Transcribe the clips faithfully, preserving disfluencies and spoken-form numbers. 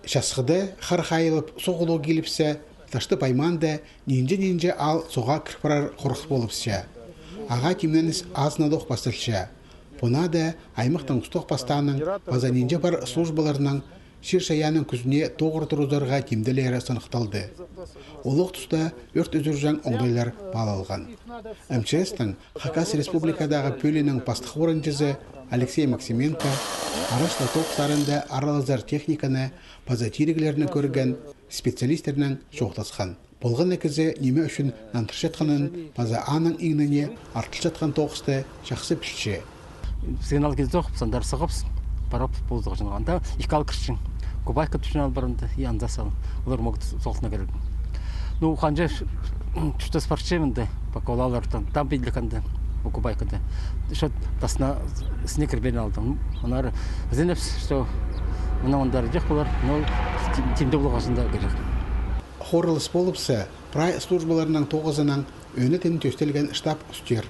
Часхыда хар хайылып суғ улуғ киліпче, Таштып аймаанда нинҷе-нинҷе аал суға кір парар хорғыс полыпча. Ағаа тимненіс азынадох пасталча. Пу наада аймахтың устағ пастааның паза нинҷе пар службаларның чир-чайаанның кӱзіне тоғыр турызарға тимделері сыныхталды. Олох туста ӧрт ӱзӱрҷең оңдайлар паалалған. М Ч С-тің Хакас Республикадағы пӧлиинің пастых орынҷызы Алексей Максименко арашлығ тоғыс саринда аралазар техниканы паза тиріглерні кӧрген, специалистернең чоохтасхан. Полған на кізі ниме ӱчӱн нандырчатханын паза аның иңніне артылчатхан тоғысты чахсы пілче. Сигнал килзе, сандар сығып, парап полза, анда ікі аал кірчең. Кубайка тӱзін ал парында, и анда сал. Олар могут соғылтына кирек. Ну, ханҷа тӱстес парча мында, пока олар там, там пидлікенде, Кубайкада. Что тасына снег кірбеен алды. Анар зенепс, что мына ондар идек болар, но тимде болғазында кирек. Хорылыс полыпса, прай службаларның тоғызынаң ӧнетін тӧстелген штаб ӱстер.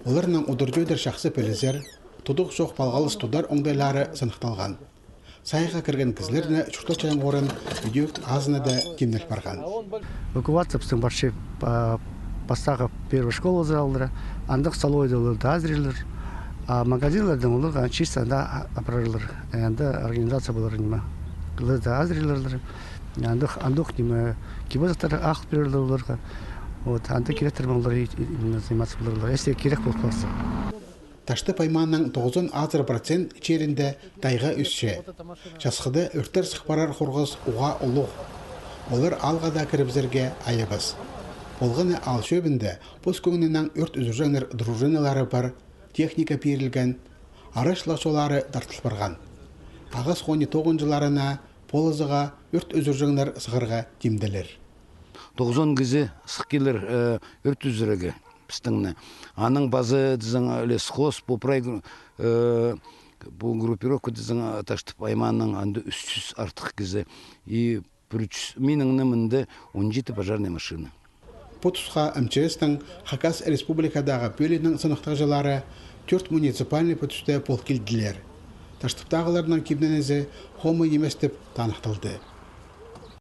Оларның удур-тӧдір чахсы пілізер, тудығ чох палғалыс тудар оңдайлары сыныхталған. Сайға кірген кізілерні чуртатчаң орын ӱдӧк азынада тимнел парған. Эвакуация пістің парча пастағы первый школа залдыра, андағ столовойда оларды азырлар, а магазинлардаң оларға чисто анда апарарлар, анда организация полар ниме, оларды азырларлар. Андох, андох ниме, кибозаттар ағыл пирерлер оларға. Вот, анда киректер олар именно заниматься поларлар, если кирек полып қалса. Таштып аймааның тоғызон азыр процент чирінде тайға ӧсче. Часхыда ӧрттер сых парар хорғыс уғаа улуғ. Олар аалға даа кірібізерге айабас. Полған на аал чӧбінде пос кӧңнінең ӧрт ӱзӱрҷеңнер дружиналары пар, техника пирілген, арашлығ чоллары тартыл парған. Ағас хонии тоғынҷыларына полызыға ӧрт ӱзӱрҷеңнер сығарға тимделер. Тоғызон кізі сых килер, э, ӧрт ӱзӱрерге пістіңні. Аның пазы тізең лесхоз, пу прай гру-, э, пу группировка тізең, э, Таштып аймааның анда ӱс чӱс артых кізі. И пір чӱс, минің ниме, мында он читі пожарный машина. Пу тусха М Ч С-тің Хакас Республикадағы пӧлиинің сыныхтағҷылары тӧрт муниципальный пу туста пол килділер. Таштыптағыларның тимненізі хомай нимес тіп таныхталды.